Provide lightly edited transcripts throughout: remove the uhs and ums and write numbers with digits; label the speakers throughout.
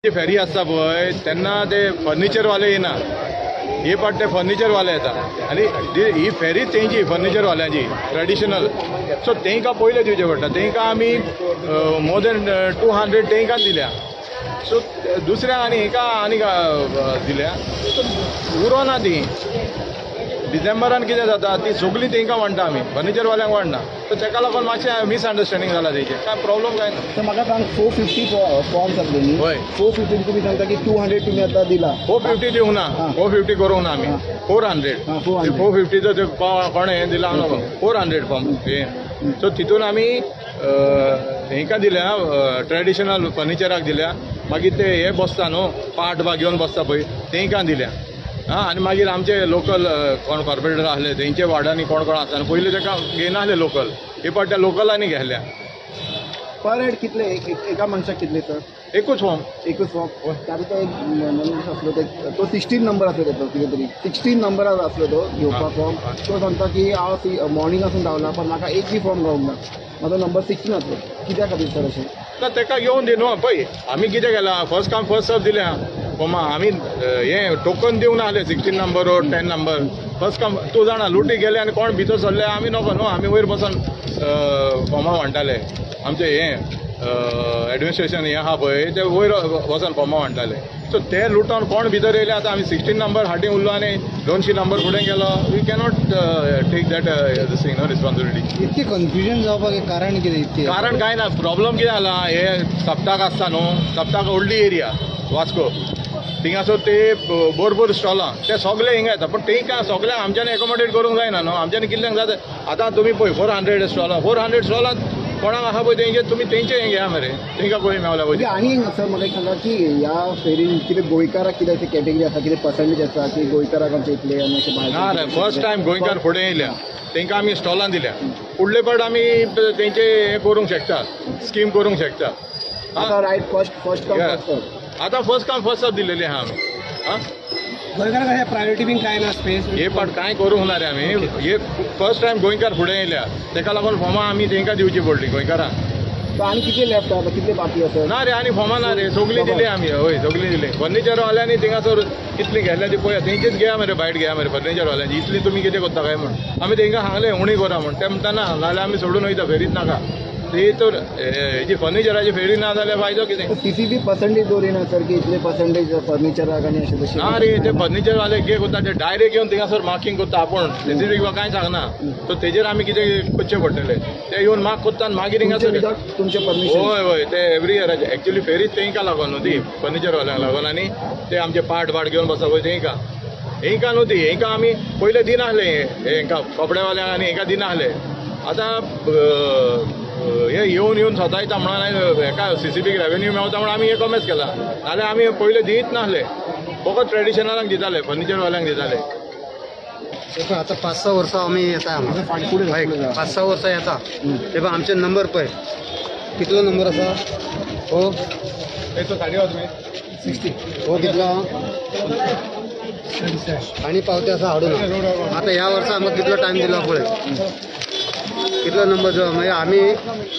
Speaker 1: जी फेरी आसता पळय तेन्ना ते फर्निचरवाले येना, हे पाट ते फर्निचरवाले येता आनी ही फेरी तेंची फर्निचरवाल्यांची ट्रेडिशनल. सो तेंकां पयलें दिवचें पडटा. तेंकां आमी मोर देन 200 तेंकां दिल्या. सो दुसऱ्यांक आनी हेका आनीक दिल्या. सो उरोना ती. डिसेंबरान कितें जाता, ती सगळीं तेंकां वांट्टा आमी, फर्निचरवाल्यांक वांटना. सो तेका लागून मातशें मिसअंडरस्टँडींग जालां तेजें. कांय प्रॉब्लम कांय ना.
Speaker 2: तर म्हाका सांग, 450 फॉर्म्स आसले न्ही?
Speaker 1: हय.
Speaker 2: 450 तुमी सांगता की 200 तुमी आतां दिला.
Speaker 1: 450 दिवंक ना. 450 करूंक ना आमी, 400.
Speaker 2: 400.
Speaker 1: 450चो ते कोणें हें दिलां नको. 400 फॉर्म हें. सो तितून आमी हेंकां दिल्या, ट्रेडिशनल फर्निचराक दिल्या. मागीर ते हे बसता न्हू, पाट बा घेवन बसता पळय, तेंकां दिल्या. आं, आनी मागीर आमचे लोकल कोण कॉर्पोरेटर आसले, तेंचे वार्डांनी कोण कोण आसा न्हू, पयलीं तेका घेयनासले लोकल, हे पाट त्या लोकलांनी घेतल्या.
Speaker 2: पर हेड कितले, एका मनशाक कितले तर?
Speaker 1: एकूच फॉर्म.
Speaker 2: एकूच फॉर्म. ताका तो एक मनीस आसलो, तो 16 नंबर आसलो तेचो, कितें तरी 16 नंबरार आसलो तो घेवपाक फॉर्म. तो सांगता की हांव मॉर्निंग आसून रावला पण म्हाका एक बी फॉर्म गावूंक ना, म्हाजो नंबर 16 आसलो. कित्या खातीर सर अशें?
Speaker 1: ना, तेका घेवन दी न्हू. पळय, आमी कितें केलां, फर्स्ट कम फर्स्ट सर्व दिल्या फॉर्मां आमी. हें टोकन दिवंक नासलें 16 number or 10 number. First come, तूं जाणा, लुटी गेले आनी कोण भितर सरले आमी नको न्हू. आमी वयर बसून फॉर्मां वांट्टाले. आमचें हें एडमिनिस्ट्रेशन हें आहा पळय, ते वयर वचोन फॉर्मां वांट्टाले. सो ते लुटोन कोण भितर येयले, आतां आमी 16 नंबर फाटीं उरलो आनी 200 नंबर फुडें गेलो. We cannot take that thing no responsibility.
Speaker 3: इतकें कन्फ्युजन जावपाक एक कारण कितें इतकें?
Speaker 1: कारण कांय ना. प्रॉब्लम कितें जाला, हे सप्ताक आसता न्हू, सप्ताक व्हडली एरिया वास्को, थिंगासर ते भरपूर स्टॉलां, ते सगळे हिंगा येता. पूण तेंकां सगळ्यांक आमच्यांनी एकोमोडेट करूंक जायना न्हू. आमच्यांनी कितल्यांक जाता? आतां तुमी पळय, 400 स्टॉलां, 400 स्टॉलां कोणाक आहा पळय तेंचे, तुमी तेंचे हें घेया मरे, तेंकां खंय मेवल्या
Speaker 2: म्हणजे
Speaker 1: पळय.
Speaker 2: आनी सर, म्हाका एक सांगा की ह्या फेरीन कितें गोंयकाराक कितें अशें कॅटेगरी आसा, कितें पर्संटेज आसा की गोंयकाराक आमचे इतले आनी अशें भायर?
Speaker 1: ना रे, फर्स्ट टायम गोंयकार फुडें येयल्या, तेंकां आमी स्टॉलां दिल्या. फुडले पाट आमी तेंचे हें करूंक शकता, स्कीम करूंक शकता.
Speaker 2: आतां right, first first come first serve.
Speaker 1: आतां फर्स्ट कम फर्स्ट सर्व दिलेली आहा आमी. आं.
Speaker 3: गोंयकारांक अशें प्रायोरिटी बीन कांय ना स्पेस?
Speaker 1: हे पाट कांय करूंक ना रे आमी. हे फर्स्ट टायम गोंयकार फुडें येयल्या, तेका लागून फॉर्मां आमी तेंकां दिवची पडली गोंयकारांक.
Speaker 2: सो आनी कितले लेफ्ट आसा, कितले बाकी आसा?
Speaker 1: ना रे, आनी फॉर्मां ना रे, सगळीं दिली आमी. हय, सगळीं दिली. फर्निचरवाल्यांनी थिंगासर कितली घेतल्या ती पळया, तेंचीच घेया मरे, बायट घेया मरे फर्निचरवाल्यांची. इतली तुमी कितें करता काय म्हूण आमी तेंकां सांगलें, उणी करा म्हूण. ते म्हणटा ना, नाजाल्यार आमी सोडून वयता, फेरीच नाका. ती तर हेजी फर्निचराची फेरी ना जाल्यार फायदो कितें?
Speaker 2: सीसीबी पर्संटेज दवरिना सर, की इतले पर्संटेज फर्निचराक आनी अशें तशें?
Speaker 1: ना रे, ते फर्निचरवाले कितें करता, ते डायरेक्ट येवन थिंगासर मार्कींग करता आपूण. सीसीबी कांय सांगना. सो तेजेर आमी कितें करचें पडटलें, ते येवन मार्क करता आनी मागीर हिंगासर
Speaker 2: विदाउट तुमचे परमिशन?
Speaker 1: हय हय, ते एवरी इयराचे. एक्चुअली फेरीच तेंकां लागून न्हू ती, फर्निचरवाल्यांक लागून आनी ते आमचे पाट बाट घेवन बसता पळय तेंकां. हेंकां न्हू ती, हेंकां आमी पयलें दिनासले, हेंकां कपड्यावाल्यांक आनी हेंकां दिनासले. आतां हे येवन येवन सतायता म्हणून, हेका सीसीबीक रेवेन्यू मेवता म्हणून आमी हे कॉमेस केला. नाल्यार आमी पयलें दीत नासले, फकत ट्रेडिशनलांक दिताले, फर्निचरवाल्यांक दिताले.
Speaker 3: ते पळय, आतां 5-6 वर्सां आमी येता हांगा.
Speaker 2: फुडें.
Speaker 3: हय, 5-6 वर्सां येता. ते पळय, आमचे नंबर पळय, कितलो नंबर आसा हो?
Speaker 1: साडी तुमी.
Speaker 3: 60 हो. कितलो आनी पावते आसा हाडून. आतां ह्या वर्सा आमकां कितलो टायम दिलो पळय, कितलो नंबर दिलो. मागीर आमी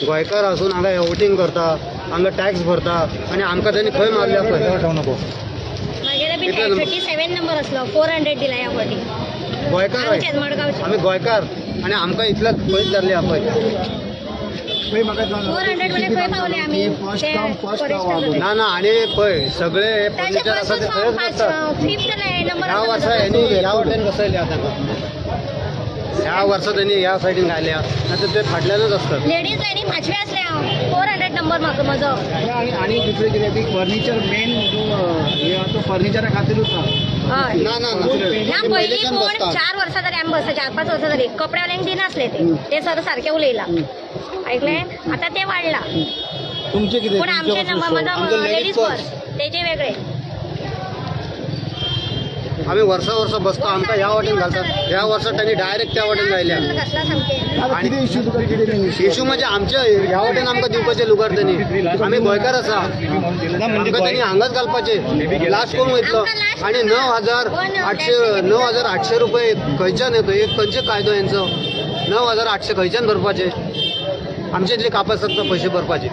Speaker 3: गोंयकार आसून हांगा वोटींग करता, हांगा टॅक्स भरता आनी आमकां तेणी खंय मारल्या पळय.
Speaker 4: मागेले बी
Speaker 3: कितले नंबर?
Speaker 4: 37 नंबर आसलो, 400 दिला ह्या फावटी.
Speaker 3: गोंयकार हय.
Speaker 4: आमचेच मडगांवचे.
Speaker 3: आमी गोंयकार आनी आमकां इतल्या खंयच धरले पळय.
Speaker 2: पळय, म्हाका सांग.
Speaker 4: 400 म्हणजे खंय पावले आमी?
Speaker 2: फर्स्ट
Speaker 4: ते
Speaker 2: कम फर्स्ट
Speaker 4: फॉरेस्टाक.
Speaker 3: ना ना, आनी पळय, सगळे हे
Speaker 4: तांचे
Speaker 3: फर्निचर आसा ते
Speaker 4: पासून
Speaker 3: थंयच बसतात.
Speaker 4: Fifth number.
Speaker 3: ह्या वर्सा हेणी ह्या वाटेन बसयल्या तांकां, ह्या वर्सा तेणी ह्या सायडीन घायल्या, नातर ते फाटल्यानच आसतात.
Speaker 4: लेडीज लायनी पांचवे आसले हांव, 400 नंबर म्हाका म्हजो.
Speaker 2: आनी आनी दुसरें कितें, ती फर्निचर मेन जो हे आहा तो फर्निचरा खातीरूच आहा.
Speaker 4: हय.
Speaker 3: ना ना ना.
Speaker 4: ना,
Speaker 3: ते
Speaker 4: पयलीं
Speaker 3: पयलींच्यान
Speaker 4: पूण
Speaker 3: बसतात.
Speaker 4: 4 वर्सां तरी आमी बसता, 4-5 वर्सां तरी कपड्यावाल्यांक दिनासले ते. ते सर सारकें उलयलां आयकलें. आतां ते वाडला.
Speaker 2: तुमचे कितें?
Speaker 4: पूण आमचे नंबर
Speaker 3: आमचो
Speaker 4: म्हजो
Speaker 3: ladies
Speaker 4: ladies
Speaker 3: purse.
Speaker 4: Purse, तेजे वेगळे.
Speaker 3: आमी वर्सा वर्सा बसता, आमकां ह्या वाटेन घालतात. ह्या वर्सा त्यांनी डायरेक्ट त्या वाटेन घायल्या.
Speaker 4: घातला सामकें.
Speaker 2: आतां कितें इश्यू तुका, कितें इश्यू?
Speaker 3: इशू म्हणजे आमच्या ह्या वाटेन आमकां दिवपाचे लुगार त्यांनी. आमी गोंयकार आसा, आमकां त्यांनी हांगाच घालपाचे. लास्ट कोण वयतलो? आणि 9,800, 9,800 रुपये खंयच्यान येतो? एक खंयचे कायदो हेंचो? 9,800 खंयच्यान भरपाचे? आमचे इतले कापास पयशे भरपाचे.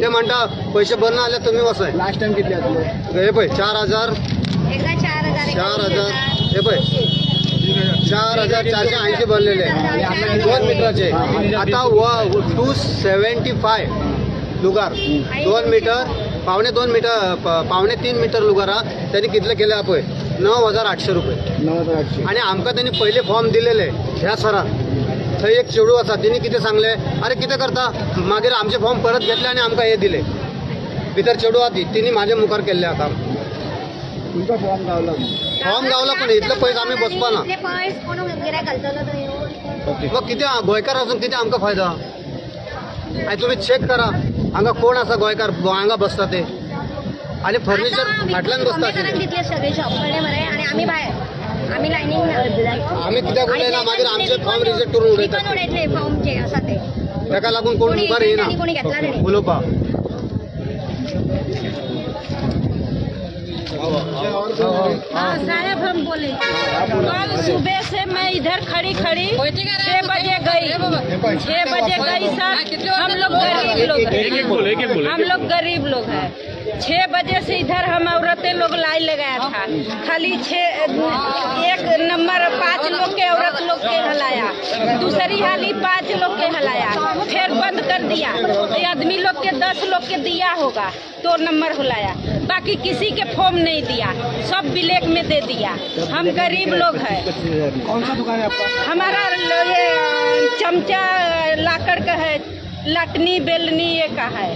Speaker 3: ते म्हणटा पयशे भरना जाल्यार तुमी वचाय.
Speaker 2: लास्ट टाइम कितले आसले?
Speaker 3: हे पळय 4000,
Speaker 4: एकदा 4000,
Speaker 3: 4000, हे पळय 4480 भरलेले 2 मिटराचे. आता 275 लुगार, 2 मिटर, 1.75 मिटर, 2.75 मिटर लुगारा त्यांनी कितले केले पळय 9800 रुपये.
Speaker 2: 9800.
Speaker 3: आणि आमकां त्यांनी पयले फॉर्म दिलेले ह्या सरान, थंय एक चेडूं आसा, तेणी कितें सांगलें, अरे कितें करता, मागीर आमचे फॉर्म परत घेतले आनी आमकां हे दिले. भितर चेडूं आहा ती, तिणी म्हाजे मुखार केल्लें आहा काम.
Speaker 2: तुमचा फॉर्म गावला?
Speaker 3: फॉर्म गावला, पण इतले पयस आमी बसपा ना.
Speaker 4: इतले पयस कोण गिरायक घालतलो थंय येवन?
Speaker 2: ओके.
Speaker 3: मग कितें गोंयकार आसून कितें आमकां फायदो? आनी तुमी चॅक करा हांगा कोण आसा गोंयकार हांगा बसता ते, आनी फर्निचर
Speaker 4: आतां
Speaker 3: फाटल्यान बसता
Speaker 4: बॉम्बेकारांक
Speaker 3: आशिल्ले.
Speaker 4: दितले सगळे शॉप कडले मरे, आनी आमी भायर, आमी लायनीक ना.
Speaker 3: आमी कित्याक उलयना, मागीर आमचे फॉर्म रिजेक्ट करून उडयतात.
Speaker 4: विकून उडयतले फॉर्म जे आसा ते.
Speaker 3: ताका लागून कोण
Speaker 4: कोणी
Speaker 3: मुखार येना
Speaker 4: कोणी घेतला तेणी.
Speaker 3: उलोवपाक.
Speaker 5: हाँ साहेब, हम बोले कल सुबह से मैं इधर खड़ी खड़ी 6 बजे गई, 6 बजे गई सर. हम लोग गरीब लोग हैं, हम लोग गरीब लोग हैं. 6 बजे से इधर हम औरतें लोग लाइन लगाया था. खाली 6 एक नंबर 5 लोग के औरत लोग के हलाया, दूसरी हाली 5 लोग के हलाया, फिर बंद कर दिया. ये आदमी लोग के 10 लोग के दिया होगा तो नंबर हुलाया, बाकी किसी के फॉर्म नहीं दिया, सब ब्लैक में दे दिया. हम गरीब लोग हैं.
Speaker 2: कौन सा दुकान है आपका?
Speaker 5: हमारा ये चमचा लाकड़ का है, लटनी बेलनी ये का है.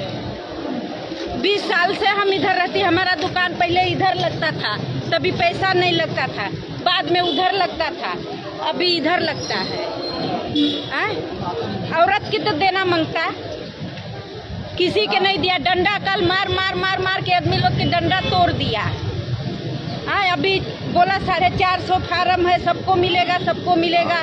Speaker 5: 20 साल से हम इधर रहती. हमारा दुकान पहले इधर लगता था, तभी पैसा नहीं लगता था, बाद में उधर लगता था, अभी इधर लगता है. आय? औरत की तो देना मांगता, किसी के नहीं दिया. डंडा कल मार मार मार मार के आदमी लोग के डंडा तोड़ दिया. हाँ अभी बोला 450 फार्म है, सबको मिलेगा, सबको मिलेगा.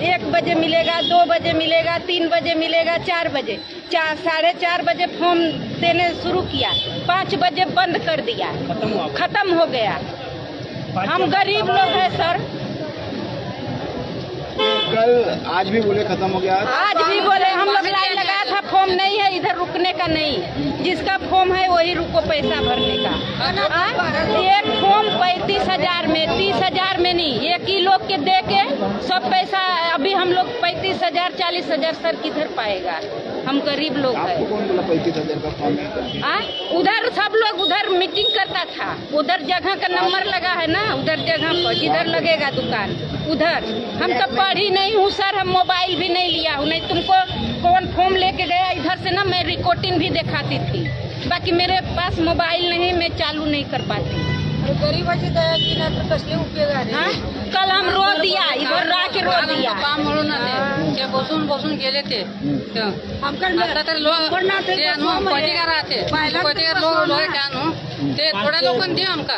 Speaker 5: 1 बजे मिलेगा, 2 बजे मिलेगा, 3 बजे मिलेगा, 4 बजे, 4:30 बजे फॉर्म देने शुरू किया, 5 बजे बंद कर दिया, खत्म हो गया. हम गरीब लोग हैं सर.
Speaker 2: कल आज भी बोले खत्म हो गया.
Speaker 5: आज भी बोले, हम लोग लाइन लगाया था, फॉर्म नहीं है, इधर रुकने का नहीं, जिसका फॉर्म है वही रुको पैसा भरने का. हाँ? एक फॉर्म 35,000 में, 30,000 में नहीं, एक ही लोग के दे के सब पैसा. अभी हम लोग 35,000 40,000 सर किधर पाएगा? हम गरीब लोग
Speaker 2: आपको
Speaker 5: हैं.
Speaker 2: कौन बोला 35,000 का फॉर्म है?
Speaker 5: हाँ? उधर सब लोग उधर मीटिंग करता था, उधर जगह का नंबर लगा है ना, उधर जगह पर जिधर लगेगा दुकान उधर. हम तो पढ़ी नहीं हूँ सर, हम मोबाइल भी नहीं लिया हूँ, नहीं तुमको कौन फॉर्म लेके गया इधर से ना, मैं रिकॉर्डिंग भी दिखाती थी, बाकी मेरे पास मोबाइल नहीं, मैं चालू नहीं कर पाती.
Speaker 6: गरीबाची दया केली ना तर कसले उपयोग आहे?
Speaker 5: हाँ? कल हम रो दिया, इधर आके रो दिया.
Speaker 7: काम म्हणून आले ते बसून बसून गेले ते. आता तर लोक ते न्हू पटीकार आहा ते पटीकार लोक लोक त्या न्हू ते थोड्या लोकांनी दिव आमकां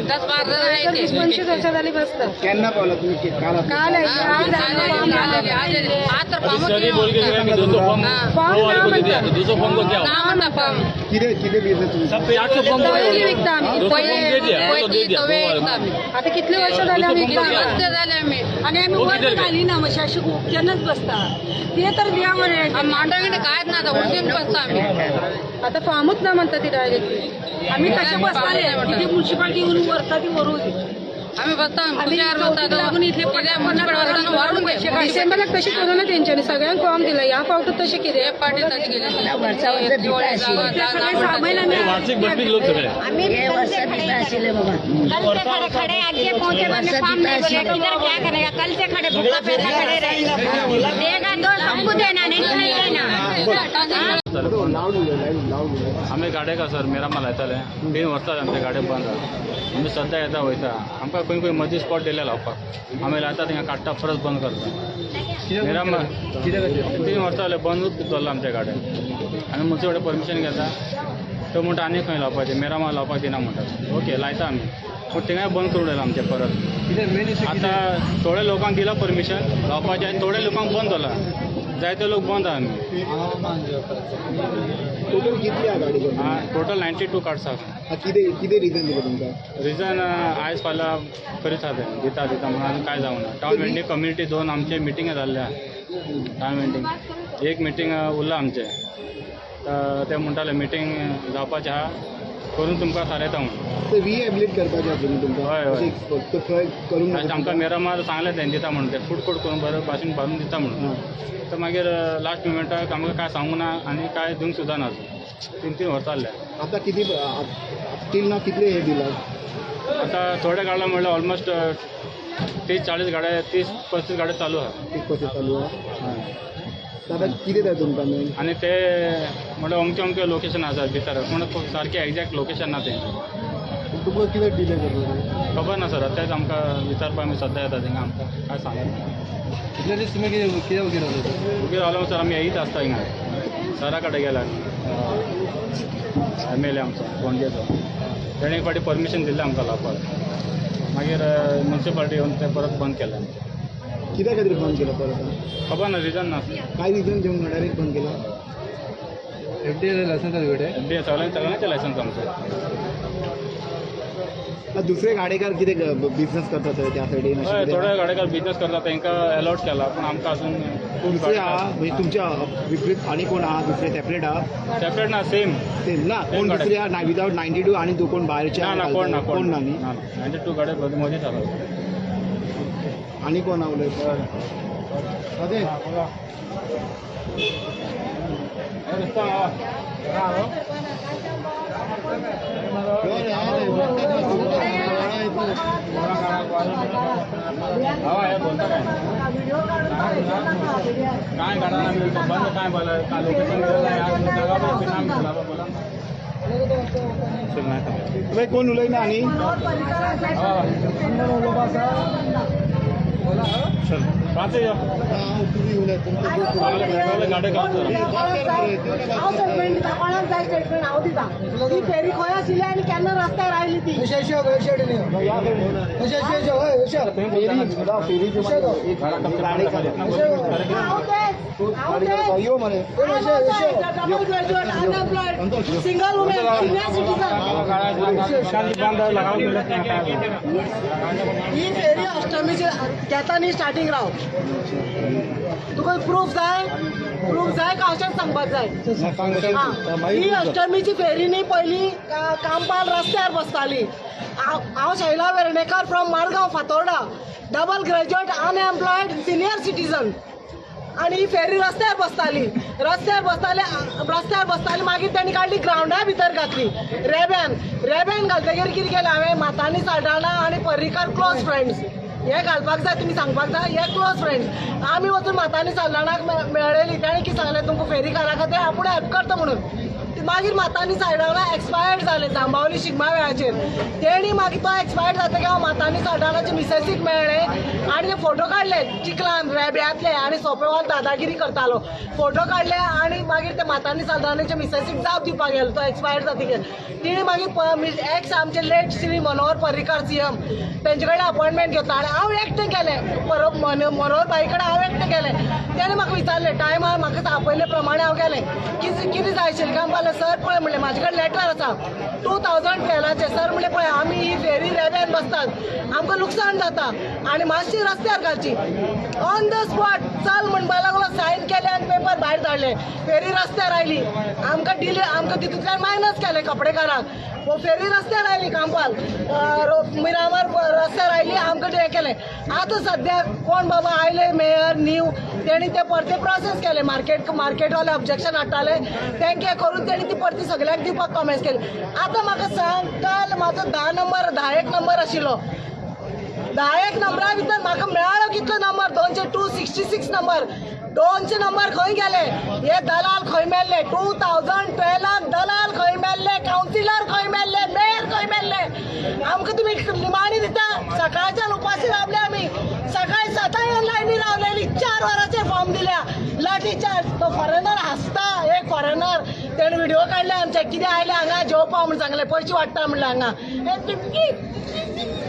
Speaker 7: 10-12 जण आहे ते.
Speaker 6: 25 वर्षां झाली बसतात.
Speaker 2: केन्ना पावला तुम्ही? काल आसले?
Speaker 6: काल आहे, आज
Speaker 7: आज
Speaker 6: आले.
Speaker 7: आज तर फॉर्म
Speaker 6: फॉर्म ना म्हणतात.
Speaker 7: ना म्हणता फॉर्म.
Speaker 2: कितें कितें बिजनेस तुमचा?
Speaker 6: तवे विकता आम्ही.
Speaker 7: पयली तवे विकता आमी.
Speaker 6: आता कितले वर्ष झाले आम्ही विकता.
Speaker 7: वर्ष झाले आम्ही.
Speaker 6: आणि आम्ही वर घाली ना म्हणजे अशी केन्नाच बसता ते तर द्या म्हणे.
Speaker 7: मांडा कांयच ना, आतां उठून बसता आमी.
Speaker 6: आता फॉर्मच ना म्हणता ती डायरेक्ट. आम्ही कसे बसताले तिथे म्युन्सिपाल्टी येऊन वरता ती वरून.
Speaker 7: आम्ही बसता
Speaker 6: आम्ही
Speaker 7: कुठे बसता
Speaker 6: लागून इथले
Speaker 7: वाढून घे.
Speaker 6: डिसेंबराक तशी करू ना, तेंच्यांनी सगळ्यांक फॉर्म दिला ह्या फावट तशें कितें
Speaker 7: पाटी तशी गेली.
Speaker 6: सगळें सामान आमी
Speaker 4: आम्ही कल से खड़े, कल से खड़े खड़े आगे पहुंचे बाद में फॉर्म नहीं बोले, किधर क्या करेगा? कल से खड़े भूखा पैसा खड़े रहे, देगा तो सबको देना, नहीं तो नहीं देना.
Speaker 2: लाऊड उलय, लाऊड उलय.
Speaker 8: आमी गाडयेक सर मेरामा लायताले, 3 वर्सां आमचे गाडये बंद आहा. आमी सद्दां येता वयता, आमकां खंय खंय मदीं स्पॉट दिले लावपाक, आमी लायता थिंगा काडटा, परत बंद करता. मिरामार 3 वर्सां जालें बंदूच दवरला आमच्या गाडये. आमी मुन्सिपल कडेन परमिशन घेता, तो म्हणटा आनी खंय लावपाचें, मिरामार लावपाक दिना म्हणटा. ओके लायता आमी, पूण थिंगाय बंद करून उडयलां आमचें परत. आतां थोड्या लोकांक दिलां परमिशन लावपाचें आनी थोड्या लोकांक बंद दवरलां, जायते लोक बंद आहा आमी.
Speaker 2: टोटल कितली आहा गाडी?
Speaker 8: टोटल 92 कार्ड्स आहा.
Speaker 2: कितें कितें रिजन दिलें तुमकां?
Speaker 8: रिजन आयज फाल्यां करीत आहा ते, दिता दिता म्हणून आनी कांय जावना. टावन वेंडींग कम्युनिटी 2 आमचे मिटिंगे जाल्ले आहा. टावन वेंडींग एक मिटींग उरला आमचें. ते म्हणटाले मिटींग जावपाचें आहा करून तुमकां थारायता म्हणून.
Speaker 2: ते रिहॅबिलिट करपाचें आसलें न्ही तुमकां?
Speaker 8: हय, हय.
Speaker 2: अशें ते थंय करूंक
Speaker 8: आनी आमकां मिरामार सांगलें तें दिता म्हणून, ते फूड कोर्ट करून बरें भाशेन बांदून दिता म्हणून. तर मागीर लास्ट मुमेंटाक आमकां कांय सांगूंक ना आनी कांय दिवंक सुद्दां ना. 3-3 वर्सां जाल्ले.
Speaker 2: आतां कितें टील ना कितले हे दिला?
Speaker 8: आतां थोडे गाडे म्हणल्यार ऑलमोस्ट 30-40 गाडे, 30-35 गाडे चालू आहा.
Speaker 2: 30-35 चालू आहा. आतां कितें जाय तुमकां मेन?
Speaker 8: आनी ते म्हणल्यार अमकें अमकें लोकेशन आसा भितर, पूण सारकें एग्जॅक्ट लोकेशन ना तें.
Speaker 2: तुमकां कितें डिले करता?
Speaker 8: खबर ना सर, तेंच आमकां विचारपाक आमी सद्दां येता थिंगा, आमकां कांय सांगना.
Speaker 3: कितले दीस तुमी कितें उबी रावले?
Speaker 8: उबी रावलो सर आमी येयत आसता हिंगा. सरा कडेन गेला एम एल ए आमचो पणजेचो, तेणें एक फावटी परमिशन दिल्लें आमकां लावपाक. मागीर मुन्सिपालिटी येवन तें परत बंद केलें.
Speaker 2: कित्या खातीर बंद केला परत?
Speaker 8: खबर ना, रिजन ना.
Speaker 2: काय रिजन दिवंक ना, डायरेक्ट बंद केला?
Speaker 3: एफ डी लायसन्स आसा तुजे?
Speaker 8: एफ डी सगळ्यांचें लायसन्स आमचें.
Speaker 2: दुसरे गाडेकार कितें बिझनस करता थंय त्या सायडीन?
Speaker 8: हय, थोडे गाडेकार बिजनस करता, तांकां एलाउड केला, पूण आमकां अजून खूब.
Speaker 2: दुसरे आहा म्हणजे तुमच्या विपरीत आनी कोण आहा दुसरे सेपरेट आहा?
Speaker 8: सेपरेट ना, सेम.
Speaker 2: सेम ना कोण दुसरे आहा विदाउट 92 आनी तूं कोण भायरचे?
Speaker 8: ना ना, कोण ना.
Speaker 2: कोण ना न्ही?
Speaker 8: ना, 92 गाडे मदींच आसा.
Speaker 2: आनी कोण आहा उलयता?
Speaker 8: बोलता काय काय गाडा बंद काय बोला काय लोकेशन बोला.
Speaker 2: तुवें कोण उलयना आनी?
Speaker 8: पांच गाडे.
Speaker 6: हांव स्टेटमेंट दिता, कोणाक जाय स्टेटमेंट हांव दिता. ती फेरी खंय आशिल्ली आनी केन्ना रस्त्यार आयली ती? हांव तेच, हांव तेच. Double graduate, unemployed, single woman, senior citizen. ही फेरी अष्टमीची घेता न्ही स्टार्टींग राव. तुका प्रूफ जाय? प्रूफ जाय काय अशेंच सांगपाक जाय? ही अष्टमीची फेरी न्ही पयली कांपाल रस्त्यार बसताली. हांव Shaila Vernekar from Margao Fatorda, double graduate, unemployed, senior citizen. आनी ही फेरी रस्त्यार बसताली, रस्त्यार बसताली, रस्त्यार बसताली. मागीर तेणी काडली ग्रावंडा भितर घातली रेब्यान. रेब्यान घालतकीर कितें केलें हांवें, मातानी साल्डाना आनी पर्रीकर क्लोज फ्रेंड्स हे घालपाक जाय, तुमी सांगपाक जाय, हे क्लोज फ्रेंड्स. आमी वचून मातानी साल्डानाक मेळ्ळेली. ताणें कितें सांगलें, तुमकां फेरी घाला खातीर आपूण हेल्प करता म्हणून. मागीर मातानी साल्डाना एक्सपायर्ड जाले जांबावली शिगमा वेळाचेर. तेणी मागीर तो एक्सपायर्ड जातकीर हांव मातानी साल्डानाचे मिसेसीक मेळ्ळें आनी ते फोटो काडले चिखलान रेब्यांतले आनी सोंपेवाल दादागिरी करतालो. फोटो काडले आनी मागीर ते मातानी साल्डानाचे मिसेसीक जाप दिवपाक गेलो तो एक्सपायर्ड जातकीर. तिणें मागीर एक्स आमचे लेट श्री मनोहर पर्रीकर सीएम तेंचे कडेन अपॉयंटमेंट घेतला आनी हांव एकटें गेलें. परत मनोहर भाई कडेन हांव एकटें गेलें. तेणें म्हाका विचारलें टायमार म्हाका आपयले प्रमाणे हांव गेलें. कितें जाय आशिल्लें काय म्हणलें, सर पळय म्हणलें म्हाजे कडेन लेटर आसा 2012. सर म्हणलें पळय आमी ही फेरी रेब्यान बसतात, आमकां लुकसाण जाता आनी मातशी रस्त्यार घालची. ऑन the spot चल म्हणपाक लागलो, सायन केले आनी पेपर भायर धाडले. फेरी रस्त्यार आयली, आमकां डिले, आमकां तितूंतल्यान मायनस केलें कपडेकारांक. फेरी रस्त्यार आयली कांपाल मिरामार रस्त्यार आयली, आमकां हें केलें. आतां सद्याक कोण बाबा आयले मेयर न्यू, तेणी ते परते प्रोसेस केले. मार्केटवाले ऑब्जेक्शन हाडटाले तेंके करून तेणी ती परती सगळ्यांक दिवपाक कॉमेन्स केली. आतां म्हाका सांग, काल म्हाजो 10 नंबर 10 नंबर आशिल्लो. 10 नंबरा भितर म्हाका मेळ्ळो कितलो नंबर, 266 नंबर. 200 नंबर खंय गेले? हे दलाल खंय मेल्ले? 2012 दलाल खंय मेल्ले? कावन्सिलर खंय मेल्ले? मेयर खंय मेल्ले? आमकां तुमी निमाणी दिता. सकाळच्यान उपाशी रावले आमी, सकाळी 7 येवन लायनी रावलेली, 4 वरांचेर फॉर्म दिल्या. लाठी चार्ज. तो फॉरेनर हांसता, एक फॉरेनर तेणें व्हिडिओ काडले आमचे, कितें आयले हांगा जेवपा म्हूण सांगलें, पयशे वाडटा म्हणलें हांगा.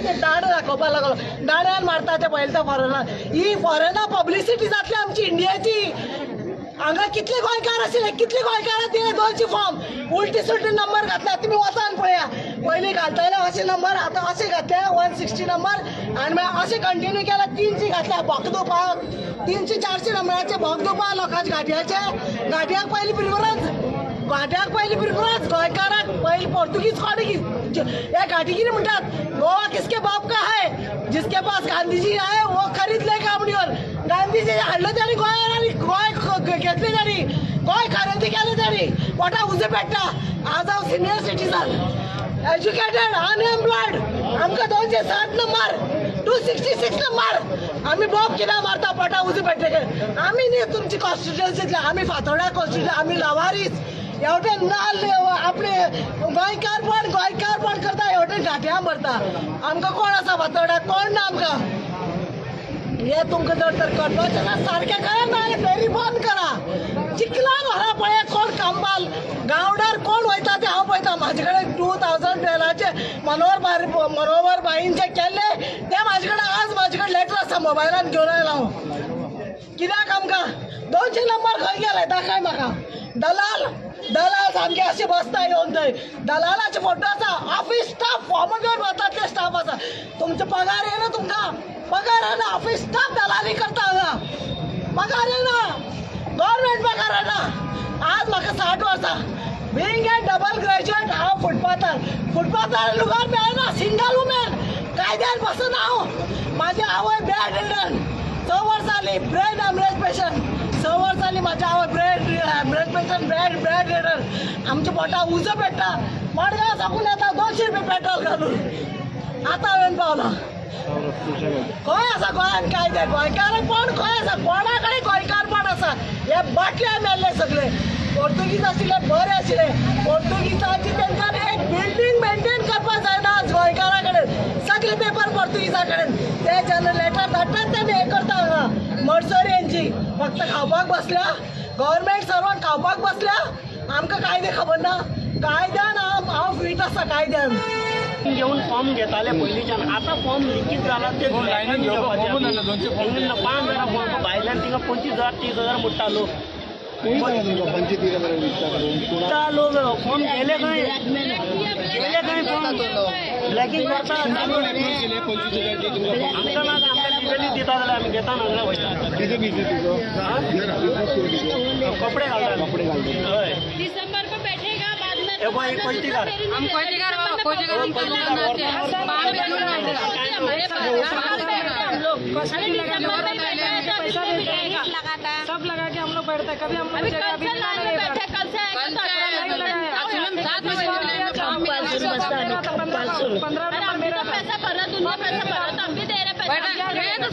Speaker 6: दांडो दाखोवपाक लागलो, दांड्यान मारता ते पळयले ते फॉरेनर. ही फॉरेनर पब्लिसिटी जातली आमची इंडियाची. हांगा कितले गोंयकार आशिल्ले, कितले गोंयकारां दिले 200 फॉर्म, उलटी सुलटी नंबर घातल्या. तुमी वचान पळया, पयलीं घालताले अशे नंबर, आतां अशे घातले 160 नंबर आनी मागीर अशें कंटिन्यू केल्या. 300 घातल्या भोक दिवपाक, 300-400 नंबराचे भोक दिवपाक लोकांचे घाटयाचे. घाटयाक पयलीं प्रिफरन्स. घाट्याक पयली प्रिफरन्स गोंयकाराक पयली पोर्तुगीज कोण हे घाटी कितें म्हणटात गोवा किसके बाप का है जिसके पास गांधीजी है वो खरीद लेगा म्हणून गांधीजी हाडलो ताणी गोंयान आनी गोंय घेतले ताणी गोंय खरेदी केलें ताणी पोटा उजो पेट्टा. आज हांव सिनियर सिटीजन एज्युकेटेड अनएम्प्लॉयड आमकां 260 नंबर 266 नंबर आमी बोब कित्याक मारता पोटा उजो पेट्टे. आमी न्ही तुमची कॉन्स्टिट्युएन्सीतले आमी फातोर्डा कॉन्स्टिट्युएन्सी आमी लवारीस हेवटेन नाल्ल आपले गोंयकारपण गोंयकारपण करता हेवटेन घाट्यां भरता. आमकां कोण आसा फातोर्डा कोण ना आमकां. हे तुमकां जर तर करपाचें ना सारकें करा ना फेरी बंद करा. चिखलान व्हरा पळय कोण कंबाल गावडार कोण वयता ते हांव पळयता. म्हाजे कडेन 2012 मनोहर भाईंचे केल्ले ते म्हाजे कडेन आज म्हाजे कडेन लेटर आसा मोबायलान घेवन आयला हांव. कित्याक आमकां 200 नंबर खंय गेले दाखय म्हाका. दलाल दलाल सामके अशे बसता येवन थंय दलालाचे फोटो आसा. ऑफीस स्टाफ फॉर्म घेवन वतात ते स्टाफ आसा. तुमचो पगार येना तुमकां पगार येना. ऑफीस स्टाफ दलाली करता हांगा पगार येना गव्हर्मेंट पगार येना. आज म्हाका 60 वर्सां बीइंग ए डबल ग्रॅज्युएट हांव फुटपाथार फुटपाथार लुगार मेळना सिंगल वुमेन कायद्यान बसून हांव. म्हाजी आवय बेड रिडन 6 वर्सां जाली ब्रेन हॅमरेज पेशंट 6 वर्सां जाली म्हाजी आवय brain haemorrhage patient bed ridden. आमच्या पोटा उजो पेट्टा. मडगांव साकून येता 200 रुपया पेट्रोल घालून आतां येवन पावला. खंय आसा गोंयान कायदे गोंयकारपण खंय आसा कोणा कडेन गोंयकारपण आसा. हे बाटले मेल्ले सगळे पोर्तुगीज आशिल्ले बरे आशिल्ले पोर्तुगीजांची तेंच्यानी एक बिल्डींग मेंटेन करपाक जायना आज गोंयकारा कडेन. सगळे पेपर पोर्तुगीजा कडेन ते जेन्ना लेटर धाडटात तेन्ना हें करता हांगा मडसर फक्त खावपाक बसल्या गव्हर्मेंट सर्वंट खावपाक बसल्या. आमकां कायदे खबर ना. कायद्यान हांव फीट आसा कायद्यान
Speaker 9: घेवन फॉर्म घेताले पयलींच्यान. आतां फॉर्म लिकीज जाला ते 5,000 फॉर्म भायल्यान तिंगा 25,000 30,000 मोडटा लोक. लोक फॉर्म गेले खंय गेले खंय फॉर्म ब्लॅकिंग करता. आमकां ना आमकां लिगली दिता जाल्यार आमी घेता ना जाल्यार वयता. कपडे घालता हय.
Speaker 7: हम
Speaker 6: सब लगा के हम लोग बैठते हैं. कभी हम लोग
Speaker 7: 15 नंबर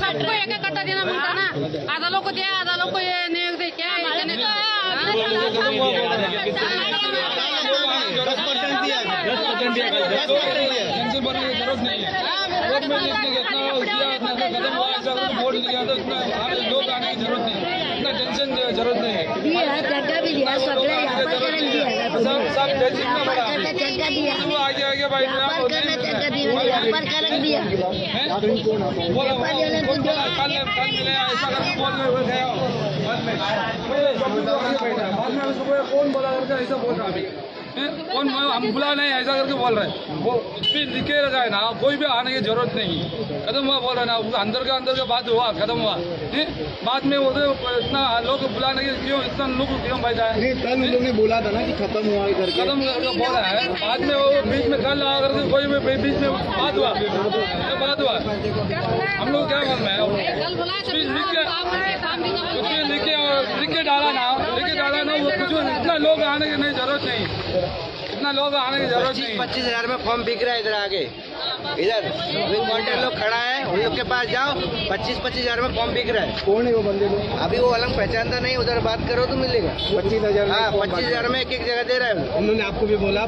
Speaker 7: सबको एक एक कट्टा देना मांगता ना. आधा लोग को दिया आधा लोग को ये नहीं दे क्या है.
Speaker 1: 10% दिया 10% दिया टेंशन भरने की जरूरत नहीं है. वोट में जितना दिया इतना खत्म हुआ ऐसा वोट लिया तो इतना लोग आने की जरूरत नहीं है. इतना टेंशन जरूरत नहीं है. सब सब टेंशन में बड़ा आगे आगे भाई कल मिले ऐसा करके बोल गया बाद में उसको कौन बोला करके ऐसा बोल रहा अभी कौन हम बुला नहीं ऐसा करके बोल रहे हैं. वो फिर लिखे रखा है ना कोई भी आने की जरूरत नहीं. खत्म हुआ बोल रहे ना अंदर का बात हुआ खत्म हुआ. बाद में वो तो इतना लोग बुलाने के क्यों इतना लोग क्यों बैठा है.
Speaker 2: कल उन लोगों ने बोला था ना कि खत्म हुआ है करके
Speaker 1: खत्म करके बोला है. बाद में वो बीच में कल आकर के कोई भी बीच में बात हुआ बात हुआ. हम लोग क्या मालूम है लिख के डाला ना वो कुछ इतना लोग आने की नहीं जरूरत नहीं. इतना लोग आने की जरूरत नहीं.
Speaker 3: 25,000 में फॉर्म बिक रहा है इधर आगे. इधर कॉन्ट्रैक्ट लोग खड़ा है उन लोग के पास जाओ 25-25 हजार में फॉर्म बिक रहा है।
Speaker 2: कौन है वो बंदे लोग?
Speaker 3: अभी वो अलग पहचानता नहीं, उधर बात करो तो मिलेगा।
Speaker 2: 25,000?
Speaker 3: हाँ, 25,000 में एक एक जगह दे रहा है।
Speaker 10: उन्होंने आपको भी बोला?
Speaker 3: हाँ,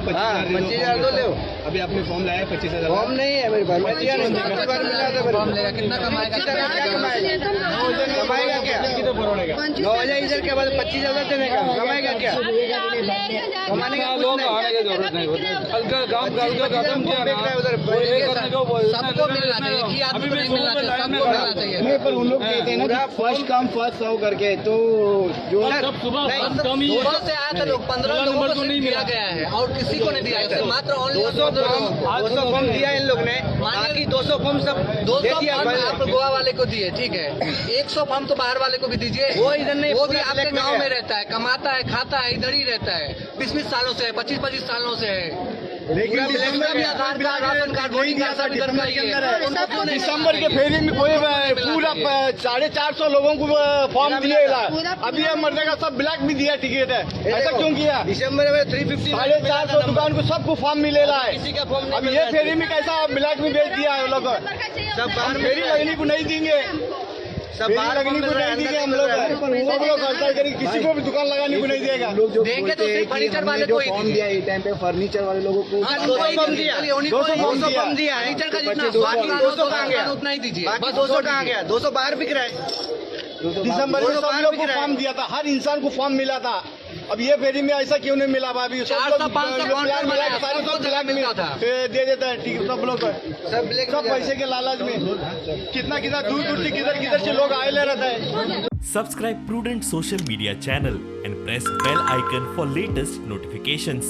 Speaker 3: 25,000 दो ले।
Speaker 10: अभी आपने फॉर्म लाया 25,000?
Speaker 3: फॉर्म नहीं है मेरे पास, मैं दिया नहीं, पिछली बार मिला था मेरे को।
Speaker 10: कितना कमाएगा?
Speaker 3: कमाएगा क्या? 9,000 इधर के बाद 25,000 देने का, कमाएगा क्या? कमाने का
Speaker 1: लोग आने की जरूरत नहीं। कल का काम कल का खत्म किया ना, वो एक
Speaker 10: सबको मिलना चाहिए कि आदमी को नहीं मिलना चाहिए, सबको मिलना चाहिए।
Speaker 2: नहीं, पर उन लोग कहते हैं ना कि फर्स्ट कम फर्स्ट सर्व करके, तो जो
Speaker 10: सुबह से आया था लोग, 15 लोगों को सिर्फ दिया गया है और किसी को नहीं दिया गया, मात्र ओनली
Speaker 3: 200 फॉर्म दिया इन लोग ने, बाकी 200 फॉर्म सब
Speaker 10: 200 फॉर्म आप गोवा वाले को दिए, ठीक है, 100 फॉर्म तो बाहर वाले को भी दीजिए।
Speaker 3: वो इधर नहीं,
Speaker 10: वो भी
Speaker 3: पूरा
Speaker 10: आपके
Speaker 3: ब्लैक में
Speaker 10: गांव
Speaker 3: है।
Speaker 10: में रहता है, कमाता है, खाता है, इधर ही रहता है, 20-20 सालों से है, 25-25 सालों से है।
Speaker 1: लेकिन
Speaker 10: पूरा ब्लैक में भी Aadhaar card, ration card, voting card सब इधर का ही है। उनको क्यों नहीं
Speaker 1: दिसंबर के फेरी में कोई पूरा 450 लोगों को फॉर्म दिए। अभी ये मरने का सब ब्लैक में दिया टिकट है, ऐसा क्यों किया?
Speaker 3: दिसंबर में 350
Speaker 1: 450 दुकान को सबको फॉर्म मिलेला है,
Speaker 3: किसी का फॉर्म नहीं
Speaker 1: अब ये फेरी में कैसा ब्लैक में बेच दिया है लोग।
Speaker 3: सब बाहर
Speaker 1: फेरी लगने को नहीं देंगे,
Speaker 3: सब
Speaker 1: फेरी
Speaker 3: बाहर
Speaker 1: लगने को नहीं देंगे हम लोग। सब लोग हड़ताल करेंगे, किसी को भी दुकान लगाने को नहीं देगा।
Speaker 2: लोग जो
Speaker 10: देंगे
Speaker 2: बोलते
Speaker 10: तो
Speaker 2: हैं
Speaker 10: सिर्फ
Speaker 2: कि
Speaker 10: फर्नीचर
Speaker 2: हमने
Speaker 10: वाले
Speaker 2: जो
Speaker 10: को ही
Speaker 2: फॉर्म
Speaker 10: दीजिए।
Speaker 2: दिया ये टाइम पे फर्नीचर वाले लोगों को
Speaker 10: हाँ,
Speaker 3: 200 फॉर्म दिया,
Speaker 10: 200
Speaker 3: 200 फॉर्म दिया है,
Speaker 10: फर्नीचर का जितना
Speaker 3: बाकी 200 कहाँ गया?
Speaker 10: उतना ही दीजिए,
Speaker 3: बाकी
Speaker 10: बस
Speaker 3: 200 कहाँ गया? 200 बाहर बिक रहा है।
Speaker 1: दिसंबर में
Speaker 3: दो सौ
Speaker 1: सब
Speaker 3: बाहर
Speaker 1: लोग
Speaker 3: बिक
Speaker 1: को
Speaker 3: रहा है।
Speaker 1: फॉर्म दिया था, हर इंसान को फॉर्म मिला था। अब ये फेरी में ऐसा क्यों नहीं मिला भाभी? सब
Speaker 10: 400,
Speaker 1: लोग
Speaker 10: 500
Speaker 1: ब्लैक
Speaker 10: काउंटर
Speaker 1: मिला
Speaker 10: बनाया,
Speaker 1: के सारे
Speaker 10: सबको
Speaker 1: सब ब्लैक में
Speaker 10: मिलता था।
Speaker 1: दे देता है, ठीक है, सब लोग
Speaker 3: सब ब्लैक
Speaker 1: सब पैसे के लालच में कितना कितना दूर दूर से किधर किधर से लोग आए ले रहता है।
Speaker 11: Subscribe Prudent Social Media channel and press bell icon for latest notifications.